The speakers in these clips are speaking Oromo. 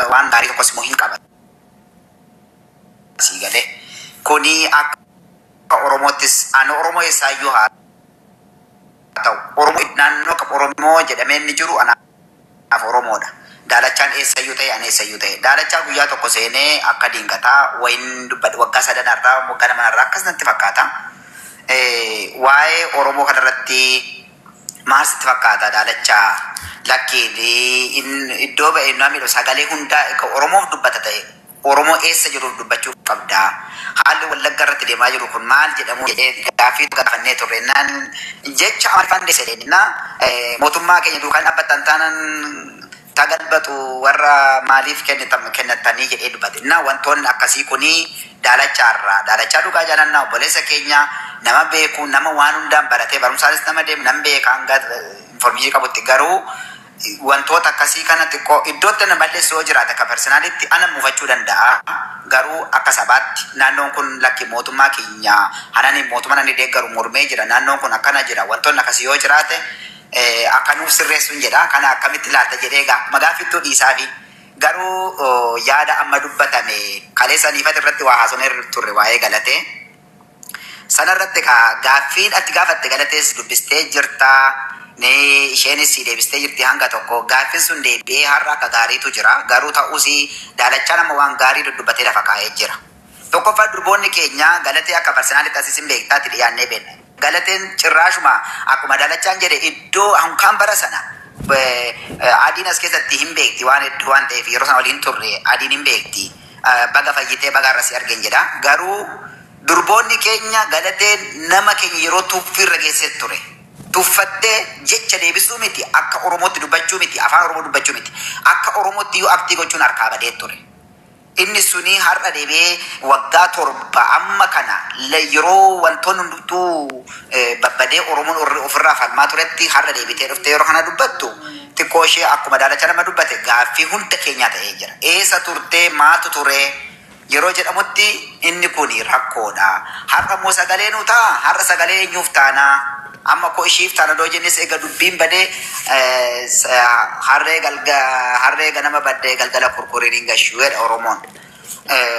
Waan gaarii tokkos immoo hin qaban. Sii galee. Kuni akka Oromoottis ani Oromoo eessaayyuu haa ta'u. Oromoo naannoo qabu Oromoo jedhamee inni jiru anaaf Oromoodha. Daalachaan eessayyuu ta'e ani eessayyuu ta'e. Daalachaa guyyaa tokko seenee akka diingataa wayin dubbadhe waggaa sadanarraa waggaa lamanarraa akkas natti fakkaata. Waa'ee Oromoo kanarratti maal sitti fakkaata daalachaa? Lakki iddoo ba'e namni sagalee hundaa Oromoof dubbata ta'e Oromoo eessa jiruuf dubbachuu qabda. Haalli Wallagga irratti deemaa jiru kun maal jedhamu jedhee gaaffii gaafannee turre. Naan jecha Amaariffaan deesse na mootummaa keenya duukaan dhaabbattan taanan tagalbatu warra maaliif kennattanii jedhee dubbate. Na wantoonni akkasii kuni daalachaarraa daalachaa dhugaa jaalannaa obboleessa keenya nama beeku nama waan hundaan baratee barumsaanis nama deemu nan beeka hanga information qabutti garuu wantoota akkasii kana xiqqoo iddootti na balleessu yoo jiraate akka personaalitti ana muufachuu danda'a. Garuu akka sabaatti naannoon kun lakki mootummaa keenya hanani mootummaa nani deeggaru mormee jira naannoon kun akkana jira wantoonni akkasii yoo jiraate akka nuuf sirreessuun jedha kana akkamitti ilaalta jedhee magaafittuu dhiisaafi. Garuu yaada amma dubbatame kaleessa niifata irratti waa haasofnee turre waa'ee galatee. Sanarratti gaaffiin ati gaafatte galatees dubbistee jirtaa. Ne isheenis si deebistee jirti hanga tokko gaaffiin sun deebi'ee har'a akka gaariitu jira garuu ta'us daalachaa nama waan gaarii dudubbatee lafa kaa'ee jira. Tokkoffaa durboonni keenya galatee akka personaalitti asis hin beektaatti dhiyaannee beekna. Galateen cirraashuma akkuma daalachaan jedhe iddoo hankaan bara sana adiin as keessatti hin beekti waan hedduu waan ta'eef yeroo sana waliin turre adiin hin beekti. Baga fayyitee baga irra si argeen jedha. Garuu durboonni keenya galateen nama keenya yeroo tuffiirra geessee ture. Tuffattee jecha deebisuu miti akka Oromootti dubbachuu miti afaan Oromoo dubbachuu miti akka Oromootti yoo aktii gochuun harkaa badee ture. Inni suni har'a deebi'ee waggaa 7 amma kana yeroo wantoonni hundumtuu babbadee Oromoon ofirraa falmaa turetti har'a deebitee dhuftee yeroo kana dubbattu xiqqoo ishee akkuma daalacha nama dubbate gaaffii hunda keenyaa ta'ee jira. Eessa turtee maaltu turee yeroo jedhamutti inni kun rakkoodha. Har'a immoo sagalee nu ta'a har'a sagalee eenyuuf taanaa? Amma koo ishiif taana doo jennes egaa dubbiin badee harree ganama baddee galgala kurkuriin hin gashu jedha Oromoon.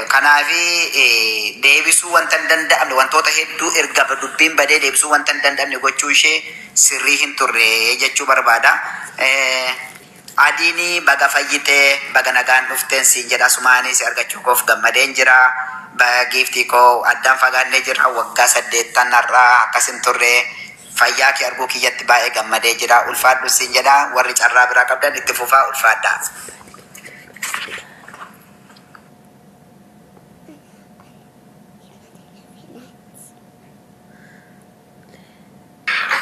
Kanaafi deebisuu wanta hin danda'amne wantoota hedduu erga dubbiin badee deebisuu wanta hin danda'amne gochuu ishee sirrii hin turre jechuu barbaada. Adiin baga fayyitee baga nagaan dhufteen siin jedha sumaanii si argachuu koof gammadeen jira. Giiftii koo addaan fagaannee jira waggaa 8 har'aa akkas hin turre. Fayyaa kee arguu kiyyatti baay'ee gammadee jira. Ulfaadhu siin jedha. Warri carraa biraa qabdan itti fufaa ulfaadha.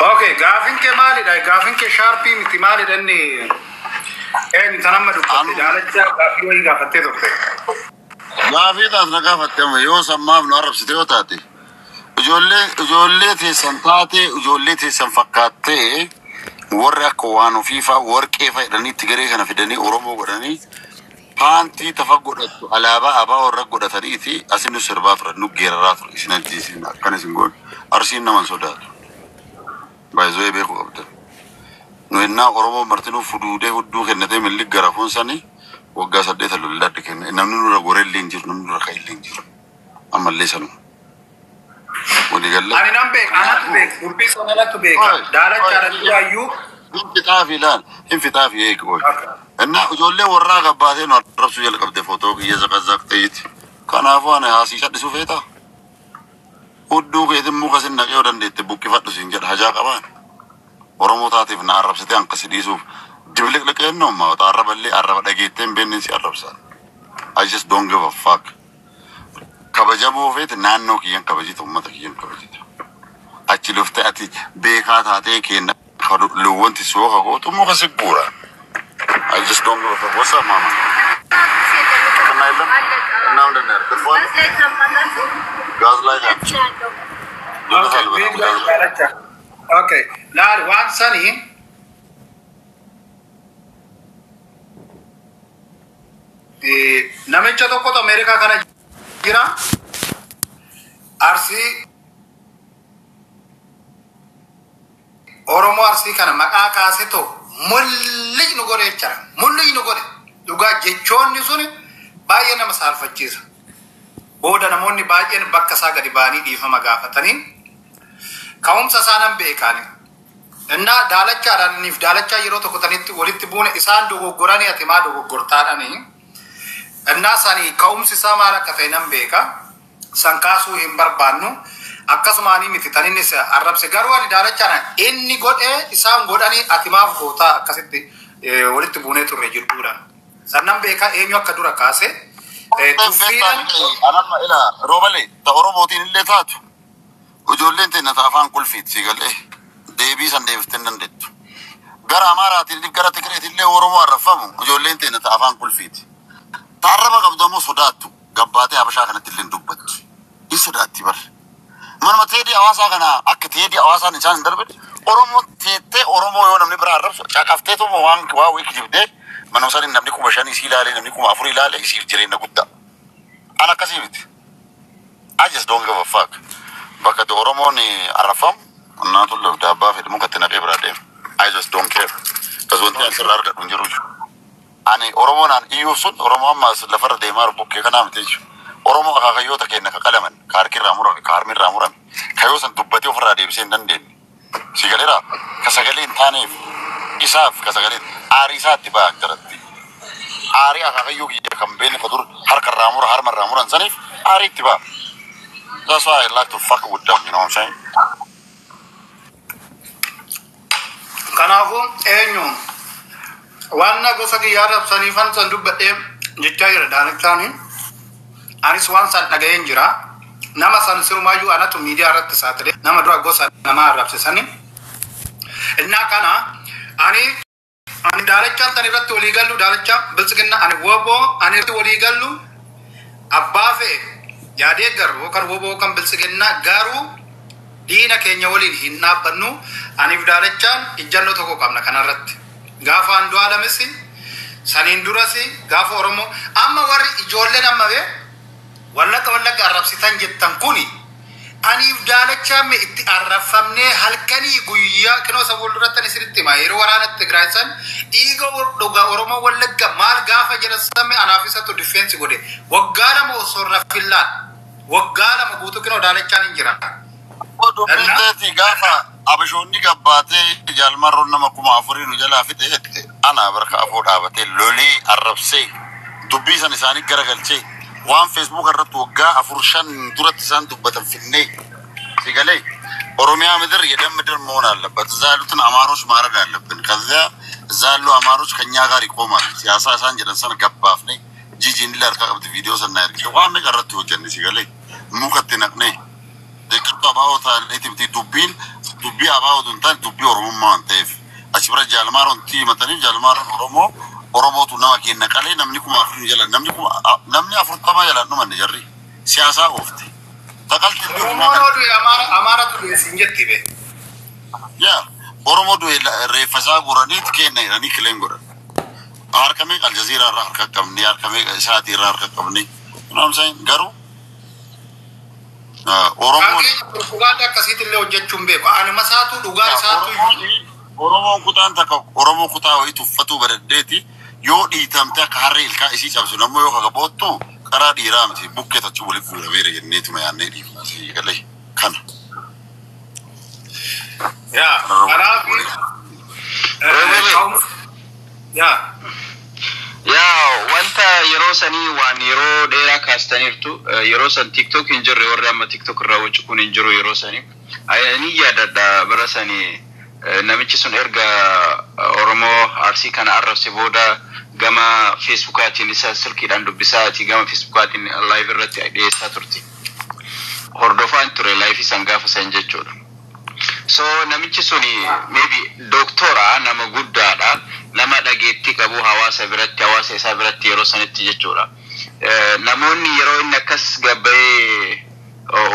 Okay, gaafin kee maalidha? Gaafin kee shaarpii miti maalidha inni? Eenyu tan amma dubbatte daalacha gaaffii wayii gaafattee turte. Gaafii taas na gaafatte amma yoo sammaaf nu arrabsite yoo taate. Ijoollee teessan taate ijoollee teessan fakkaattee warri akka waan ofiifaa warqee fa'a jedhanii itti garee kana fidanii Oromoo godhanii paantii tafa godhattu alaabaa abaa warra godhataniiti asin nu sirbaa turan nu geeraraa ture isin ajjeesin akkana isin goon Arsiin nama hin sodaatu. Baay'ee beekuu qabdan. Nu innaa Oromoo martinuu fuduudee hudduu kennatee millik garafuun sanii waggaa 8 lollaadhi kenne namni nurra goree illee hin jiru namni nurra ka'e illee hin jiru ammallee sanuma. Walii Ani nan beeka, anatu beeka, dubbii sana anatu beeka. Daalachaadha duraayyuu. Hin fixaafi laal, hin fixaafi eegi oyi. Innaa ijoollee warraa gabbaatee nu arrabsuu jalqabde footoo kiyya zaqazzaqxeeti. Kanaafuu ani haasii cadhisuu feetaa? Hudduu keetiin muka sin naqee yoo dandeette buqqifadhu siin jedha hajaa qabaan. Oromoo taateef na arrabsitee hanqa si dhiisuuf dibiliqliqeen noommaa arraba illee arraba dhageettee hin beekne si arrabsan. I just don't give a fuck. Kabajamuu feete naannoo kiyyan kabajita uummata kiyyan kabajita. Achi luftee ati beekaa taatee kenna luwwanti sooka gootu muka si guura. I just don't give a fuck. What's up, mama? እና የለም እና ምንድን ነው ያልኩት? ጋዝ ላይ Okay, daalacha. Okay, laal waan sanii namicha tokkotu Ameerikaa kana jira. Arsii Oromoo Arsii kana maqaa kaasetoo mul'ij nu godhe jechaadha. Mul'ij nu godhe. Dhugaa jechoonni sun baay'ee nama saalfachiisa. Booda namoonni baay'een bakka isaa gadi ba'anii dhiifama gaafatanii ka'umsa isaa nan beekaani. Innaa daalachaadhaan inniif daalachaa yeroo tokko tanitti walitti buune isaan dogoggoranii ati maa dogoggortaadhanii. Innaa sanii ka'umsi isaa maal akka ta'e nan beeka. San kaasuu hin barbaannu. Akkasumaanii miti tan inni arrabse garuu ani daalachaadhaan inni godhee isaan godhanii ati maaf gootaa akkasitti walitti buunee turre jidduudhaan. San nan beeka eenyu akka dura kaase. Tuffiidhaan Anamma ila roobale ta Oromootiin illee taatu ijoolleen teenya ta afaan qulfiiti si galee deebii san deebiftee hin dandeettu. Gara Amaaraatiin gara Tigireetiin illee Oromoo arrabfamu ijoolleen teenya ta afaan qulfiiti. Ta arraba qabdu ammoo sodaattu gabbaatee Habashaa kanatti illee hin dubbattu. Hin sodaatti bar. Manuma teedii hawaasaa kana akka teedii hawaasaan isaan hin darbine Oromoo teettee Oromoo yoo namni biraa arrabsu caqafteetuma waan waa wayii kijibdee manuma saniin namni 5,000 isii ilaalee namni 4,000 ilaalee isiif jireenya guddaa. An akkasii miti. I just don't give a fuck. Bakka itti Oromoon arrabfamu naatu lafti abbaa fedhe mukatti naqee biraa deema. I just don't care. Kas wanti ani sirraa argadhu hin jiru. Ani Oromoon an iyyuuf sun Oromoo ammaas lafarra deemaa jiru bukkee kanaa miti jechuudha. Oromoo akaakayyoota keenya ka qalaman ka harkirraa murame ka harmirraa murame ka yoo san dubbatee ofirraa deebisee hin dandeenye. Si galeeraa ka sagalee hin taaneef isaaf ka sagalee aarii isaatti ba'a akkaratti. Aarii akaakayyuu kiyya kan beekne ka dur harkarraa mura harmarraa muran saniif aarii itti ba'a. That's why I like to fuck with them, you know what I'm saying? Kanaafuu eenyu waan na gosa kiyyaa arrabsaniifan san dubbadhee jechaa jira daalachaani. Anis waan san dhaga'een jira. Nama san sirumaayyuu anatu miidiyaa irratti saaxilee nama dura gosa namaa arrabsisani. Innaa kana ani daalachaan tan irratti walii gallu daalacha biltsiginna ani woboo ani irratti walii gallu abbaa fe'e yaadee garuu yookaan woboo kan biltsiginna garuu diina keenya waliin hin dhaabbannu aniif daalachaan ijjannoo tokko qabna kanarratti. Gaafa Andu'aalamis saniin duras gaafa Oromoo amma warri ijoolleen amma bee wallagga wallagga arrabsitan jettan kuni aniif daalachaan me itti arrabfamnee halkanii guyyaa kinoo isa fuulduratti ani isinitti hima yeroo waraana Tigraay san dhiiga dhugaa Oromoo wallagga maal gaafa jedhan samme anaaf isatu diffeensi godhe waggaa 2 osoo hin raffillaan waggaa 2 guutuu kinoo daalachaan hin jira. Dubbiin teeti gaafa abashoonni gabbaatee jaalmarroon nama 4,000 nu jalaa fixe jette ana barka afoo dhaabatee lolee arrabsee dubbii san isaanii garagalchee waan feesbuuk irratti waggaa 4-5 duratti isaan dubbatan finnee si galee ኦሮሚያ ምድር የደም ምድር መሆን አለበት። እዛ ያሉትን አማሮች ማረድ አለብን። ከዚያ እዛ ያሉ አማሮች ከኛ ጋር ይቆማል። ሲያሳ ኢሳን jedhan sana gabbaafne jijiin illee harkaa qabdi viidiyoo sana ergite waan meeqa irratti hojjenne si galee mukatti naqnee deeggartuu abaa'oo ta'aniiti miti dubbiin dubbii abaa'oo tun taane dubbii oromummaa waan ta'eef achi bira jaalmaaroon himataniif jaalmaaroon Oromoo Oromootu nama kenna qalee namni 4,000 jala namni kuma namni 40 jalaan dhumanne jarri siyaasaa oofte. Taqalti iddoo Oromoon oduu Amaaratu du'e siin jetti be. Yaa Oromoo du'e reeffa isaa guuraniit kenna jedhanii kileen godhan. Harka meeqa Aljazeeraa irraa harka qabne harka meeqa isaatii irraa harka qabne. You know what I'm saying? Garuu Oromoon Propaganda akkasiitti illee hojjechuun beeku. Ani masaatu dhugaa isaatu Oromoon kutaan takka Oromoo kutaa wayii tuffatuu baraddeeti yoo dhiitamte akka harree ilkaa isii cabsu nammoo yoo kakaboottu karaa dhiiraa miti bukkee tachu walitti guurameera jenneetuma yaannee dhiifna si galee kana. Yaa kanaaf yaa Yaa wanta yeroo sanii waan yeroo dheeraa kaastaniirtu yeroo san TikTok hin jirre warri amma TikTok irraa wacu kun hin jiru yeroo sanii. Ani yaadadha bara sanii namichi sun erga Oromoo Arsii kana arrabse booda gama Facebookaatiin isa silkiidhaan dubbisaati gama Facebookaatiin live irratti dhiyeessaa turte. Hordofaan ture live san gaafa san jechuudha. So namichi suni maybe doktora nama guddaadha nama dhageettii qabu hawaasa biratti hawaasa isaa biratti yeroo sanitti jechuudha. Namoonni yeroo inni akkas gabba'ee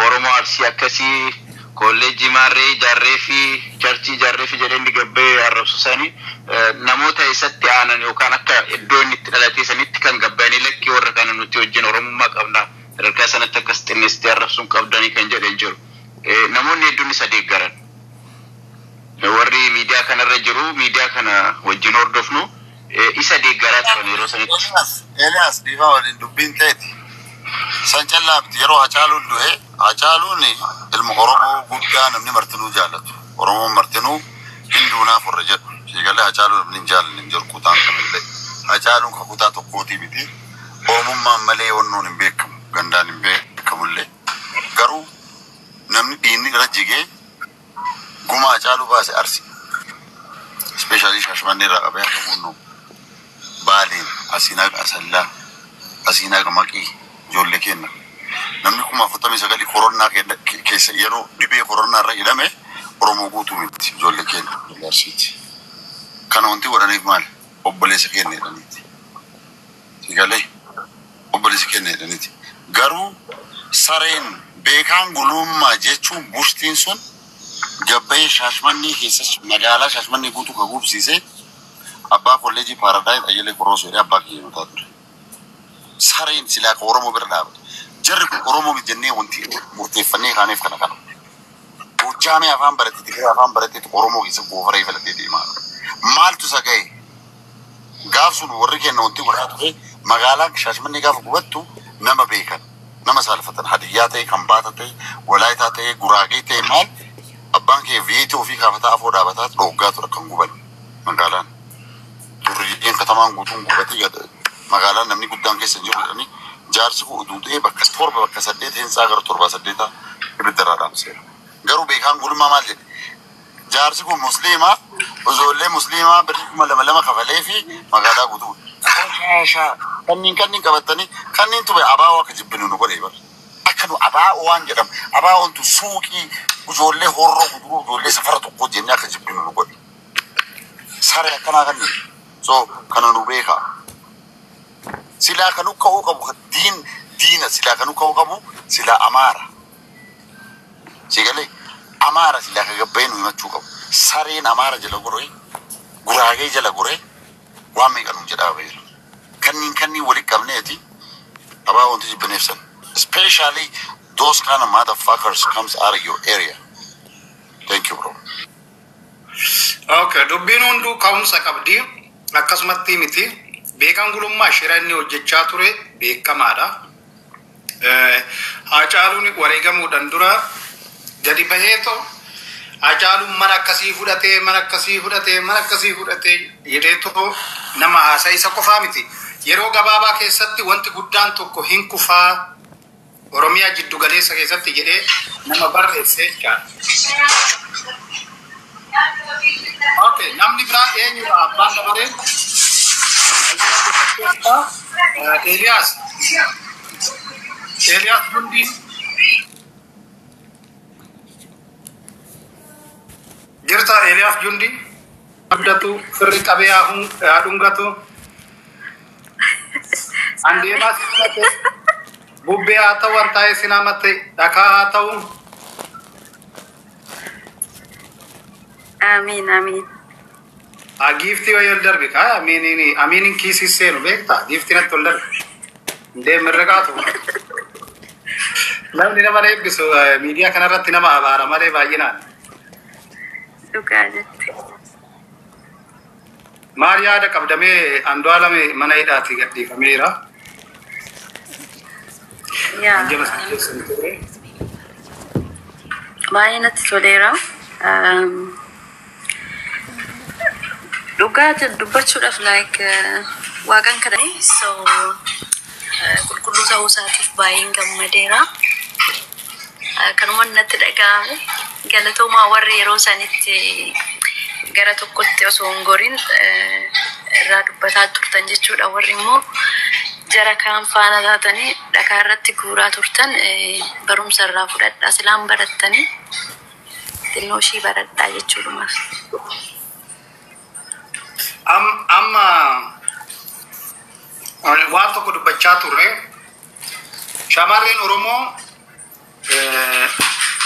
Oromoo Arsii akkasii kolleejjii maarree ijaarree fi charchii ijaarree fi jedhee inni gabba'ee arrabsu sanii namoota isatti aanan yookaan akka iddoo inni itti dhalatee sanitti kan gabba'anii lakkii warra kana nuti wajjin Oromummaa qabna sadarkaa sanatti akkas xinneessitee arrabsuun qabdanii kan jedhan jiru. Namoonni hedduun isa deeggaran. Warri miidiyaa kanarra jiru miidiyaa kana wajjin hordofnu Isa deeggaraa turan yeroo sanitti. Eliyaas, Eliyaas dhiifaa waliin dubbiin ta'eeti. San callaabti yeroo Hacaaluun du'e, Hacaaluun ilma Oromoo guddaa namni martinuu jaallatu. Oromoon martinuu hinduunaaf warra jedhu. Siigalee Hacaaluun namni hin jaallanne hin jiru kutaan kamillee. Hacaaluun ka kutaa tokkootii miti. Oromummaan malee wannoon hin beekamu. Gandaan hin beekamullee. Garuu namni dhiinni irra jigee gumaa Hacaaluu baase Arsi. Ispeeshaalii Shaashmannee irraa qabee akka hunnu Baaleen, asiin haqa Asallaa, asiin haqa Maqii ijoollee kenna. Namni 49,000 koronaa keessa yeroo dhibee koronaa irra hidhame Oromoo guutuu miti ijoollee kenna. Ijoollee Arsiiti. Kana wanti godhaniif maali? Obboleessa keenya jedhaniiti. Sigalee obboleessa keenya jedhaniiti. Garuu sareen beekaan gulummaa jechuun bushtiin sun gabbayee Shaashmannee keessa magaalaa Shaashmannee guutuu kan gubsiise abbaa kolleejii Paaradaayis Ayyalee Korosoo jedhee abbaa kiyya mataa ture. Sareen silaa ka Oromoo bira dhaabate. Jarri kun Oromoo miti jennee wanti murteeffannee kaaneef kana kana. Gojaamee afaan baratee Tigree afaan baratee Oromoo keessa goofaree filatee deemaa. Maaltu isa ga'e? Gaaf sun warri keenya wanti godhaa ture magaalaan Shaashmannee gaafa gubattu nama beekan, nama saalfatan, Hadiyyaa ta'e, Kambaata ta'e, Walaayitaa ta'e, Guraagee ta'e maal abbaan kee viitii ofii kaafataa afoo dhaabataa dhooggaa ture kan guban magaalaan. Durriyyeen katamaan guutuun gubatee magaalaan namni guddaan keessa hin jiru jedhanii jaarsi kun utuu ta'ee bakka torba bakka saddeet heensaa gara torba saddeetaa ibidda irraa dhaamseera. Garuu beekaan gulummaa maal jedhe? Jaarsi kun musliimaa ijoollee musliimaa birrii 2,000 kafalee fi magaalaa guutuu. Qoshashaa kanneen kanneen qabatanii kanneen tube abaa'oo akka jibbinu nu godhe bara. Akka nu abaa'oo waan jedhamu abaa'oon tu suuqii ijoollee horroo guduruu ijoollee safara tokko jennee akka jibbinu nu godhe. Saree akkanaa kanneen. So kana nu beekaa. Silaa kan ka'uu qabu diin diina silaa kan ka'uu qabu silaa Amaara. Sigalee Amaara silaa kan gabbayee nu himachuu qabu. Sareen Amaara jala goree Guraagee jala goree waan meeqa nuun jedhaa beera. Kanniin kanniin walitti qabneeti abaa wanti jibbineef san. Especially those kind of motherfuckers comes out of your area. Thank you, bro. Okay, dubbiin hunduu ka'umsa qabdi. Akkasumatti miti. Beekan gulummaa shira inni hojjechaa ture beekamaadha. Hacaaluun wareegamuudhaan dura gadi baheetoo Hacaaluun mana akkasii fudhatee, mana akkasii fudhatee, mana akkasii fudhatee jedheetoo nama haasa isa qofaa miti. Yeroo gabaabaa keessatti wanti guddaan tokko hin kufaa Oromiyaa jiddu galeessa keessatti jedhee nama barreesse jechaadha. Okay, namni biraa eenyudha abbaan dabaree? Eliyaas. Eliyaas Dundi. Jirta Eliyaas Jundi? Abdatu firri qabee haa dhungatu. Andeemaa sinamate. Bubbee haa ta'u antaa'ee sinamate dhakaa haa ta'u. Amiin, amiin. Giiftii wayii ol darbi kaa amiiniin amiiniin kiisii seenu beektaa giiftii natti ol darbi. Indee mirriqaatu. Namni nama eebbisu miidiyaa kanarratti nama abaara malee baay'inaan. Dhugaa jette. Maal yaada qabdamee Andu'aalame mana hidhaatii gadhiifameera. Yaa. Anjala sana keessa hin turre. Baay'ee natti toleera. Dhugaa dubbachuudhaaf like waaqan kadhate so qulqulluu ta'uu isaatiif baay'een gammadeera. Kanuma natti dhaga'ame galatoomaa warri yeroo sanitti gara tokkotti osoo hin gorin irraa dubbataa turtan jechuudha. Warri immoo jara kaan faana taatanii dhakaa irratti guuraa turtan barumsa irraa fudhadhaa silaan barattanii xinnoo ishii baradhaa jechuudhumaaf. Amma waan tokko dubbachaa turre shamarreen Oromoo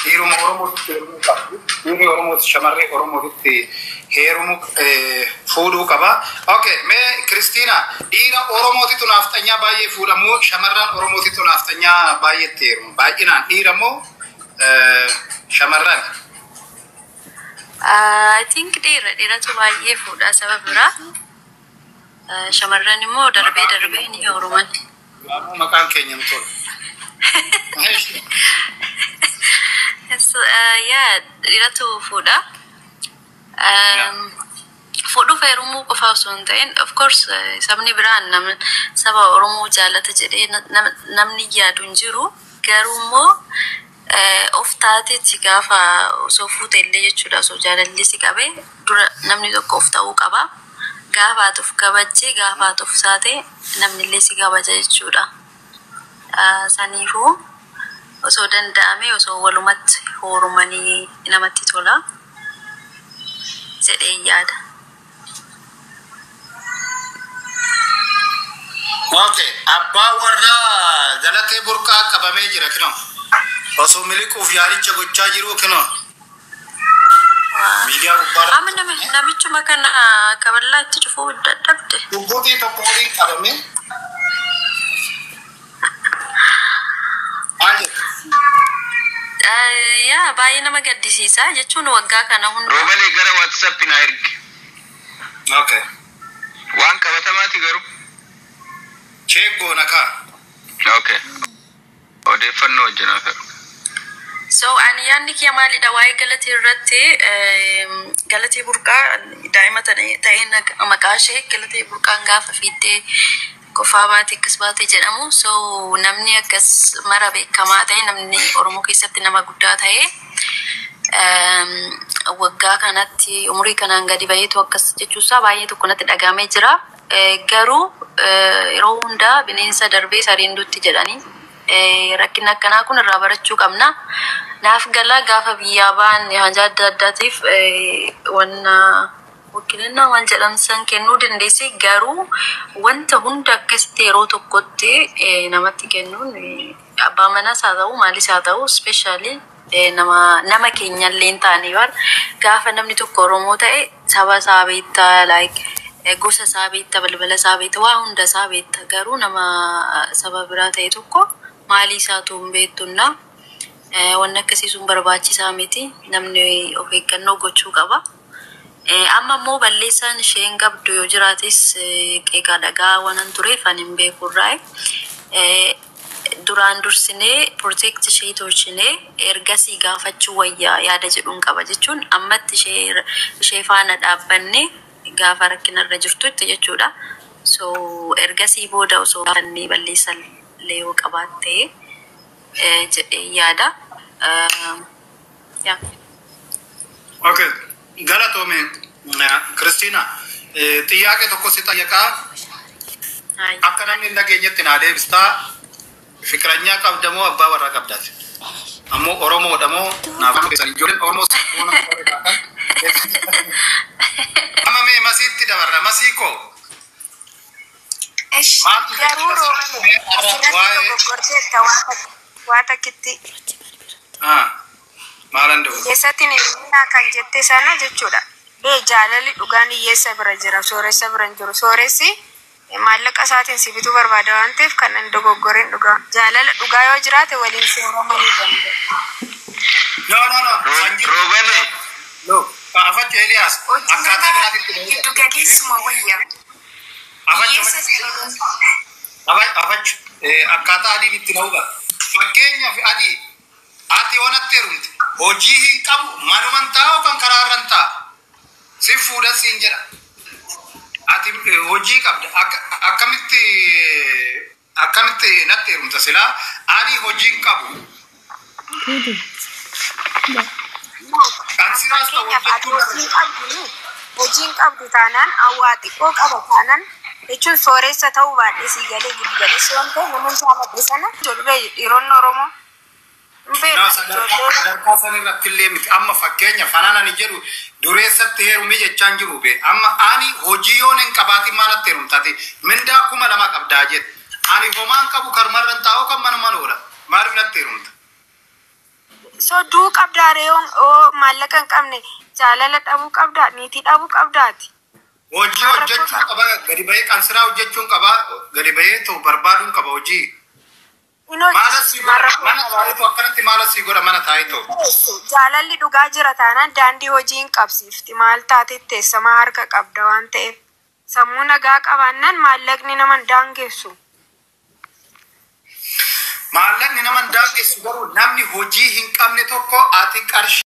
dhiiruma Oromootti heerumuu qabdi. Dhiirri Oromootti shamarree Oromootti heerumuu fuudhuu qaba. Okay, mee Kiristiina dhiira Oromootitu naafxanyaa baay'ee fuudhamoo shamarran Oromootitu naafxanyaa baay'eetti heerumu? Baay'inaan dhiira moo shamarran? I think dhiiratu baay'ee fuudha saba biraa. Shamarran immoo darbee darbee ni heeruman. Maqaan keenya hin tolu. Yaa, dhiiratu fuudha. Fuudhuuf heerumuu qofa osoo hin ta'in, of course, sabni biraan nama saba Oromoo jaalata jedhee namni yaadu hin jiru. Garuu immoo of taateeti gaafa osoo fuute illee jechuudha, osoo jaalalli si qabe, dura namni tokko of ta'uu qaba. Gaafa ati of kabajjee, gaafa ati of taate, namni illee si kabaja jechuudha. Saniifuu osoo danda'ame osoo walumatti heerumanii namatti tola jedhee yaada. Okay, abbaa warraa Galatee Burqaa qabamee jira kinoo. Osoo miliquuf yaalicha gochaa jiru kinoo. Miidiyaa gubbaarra. Amma namichuma kana kaballaa itti cufuu dadhabde. Dhugguutii tokko waliin qabamee. Maal jettu? Yaa, baay'ee nama gaddisiisa jechuun waggaa kana hunda. Roobalee, gara WhatsApp naa ergi. Okay. Waan qabatamaati garuu. Check goona kaa. Okay. Odeeffannoo wajjin haa ta'u. So ani yaadni kiyya maalidha waa'ee Galatee irratti? Galatee Burqaa daa'ima ta'een maqaa ishee Galatee Burqaan gaafa fiiddee qofaa baate, akkas baate jedhamu. So namni akkas mara beekamaa ta'e, namni Oromoo keessatti nama guddaa ta'e, waggaa kanatti umurii kanaan gadi baheetu akkas jechuusaa baay'ee tokko natti dhagahamee jira. Garuu yeroo hundaa bineensa darbee sareen dutti jedhanii, rakkina akkanaa kun irraa barachuu qabna. Naaf gala, gaafa biyyaa ba'an haja adda addaatiif wanna wakiilannaa maal jedhamsan kennuu dandeesse, garuu wanta hunda akkasitti yeroo tokkotti namatti kennuun, abbaa manaas haa ta'u, maalis haa ta'u, especially nama keenyallee hin taane bar. Gaafa namni tokko Oromoo ta'e, saba isaa beektaa, like gosa isaa beektaa, balbala isaa beektaa, waa hunda isaa beektaa. Garuu nama saba biraa ta'e tokko maalii isaatu hin beektunnaa. Wanni akkasii sun barbaachisaa miti. Namni of eeggannoo gochuu qaba. Amma immoo balleessaan isheen qabdu yoo jiraates, qeeqaa dhagaa waanan tureef ani hin beekurraa. Duraan dursinee protect ishee tolchinee ergasii gaafachuu wayyaa yaada jedhuun qaba, jechuun ammatti ishee faana dhaabbanne gaafa rakkina irra jirtutti jechuudha. So ergasii booda osoo gaafannee balleessan illee yoo qabaatte jedhee yaada. Yaa. Okay. Galatoome, Kiristiina. Xiyyaaqee tokko si xayyaqaa. Akka namni hin dhageenyetti naa deebistaa. Fikiranyaa qabdamoo abbaa warraa qabdaati? Ammoo Oromoodha moo naaf keessan ijoolleen Oromoo sabboona? Amma mee masiitti dabarra, masii koo. Ish, Maaltu garuu Roobale, asirratti dogoggorteetta waa takkitti. Maalan dogoggore? Hiyyeessatti hin heeruminaa kan jette sana jechuudha. Bee, jaalalli dhugaan hiyyeessa bira jira, sooressa bira hin jiru. Sooressi maallaqa isaatiin si bituu barbaada waan ta'eef kan hin dogoggorin dhugaa. Jaalala dhugaa yoo jiraate waliin sooramuu ni danda'u. No, no, no. Sanjii. Roobale. No. Afachu Eliyaas. Akkaataa biraatitti Giddu galeessuma wayya. Afachu. Hiyyeessa Afachu. Akkaataa adiin itti na hubata. Fakkeenyaaf adii ati yoonatti heerumte, hojii hin qabu, manuman taa'u kan karaa irra hin taa'a. Si fuudhan siin jedha. Ati hojii qabda. Akkamitti natti heerumta silaa ani hojii hin qabu? Kan siraas ta'u Fakkeenyaaf ati hojjechuu hojii hin qabdu, hojii hin qabdu taanaan, hawaa xiqqoo qaba taanaan, jechuun sooressa ta'uu baadhee sii galee giddu galeessa waan ta'e nama jaaladhe sana ijoollee dhiironni Oromoo hin beekna ijoollee. Sadarkaa san irratti illee miti. Amma fakkeenya fanaan ani jedhu dureessatti heerumii jechaan jiru be. Amma ani hojii yoon hin qabaatin maalatti heerumtaati? Mindaa 2000 qabdaa jedhe. Ani homaan qabu, karumarran taa'u kan manuman oola. Maaliif natti heerumta? So duu qabdaa ree? Yoo maallaqa hin qabne jaalala dhabuu qabdaa, niitii dhabuu qabdaati. Hojii hojjechuun qaba, gadi bahee qansiraa hojjechuun qaba, gadi bahee ta'u barbaaduun qaba hojii. Maala si godha mana taa'itu akkanatti, maala si godha mana taa'itu? Jaalalli dhugaa jira taanaan daandii hojii hin qabsiifti, maal taate teessamaa harka qabda waan ta'eef. Sammuu nagaa qabaannaan maallaqni nama hin daangessu. Maallaqni nama hin daangessu, garuu namni hojii hin qabne tokko ati qarshii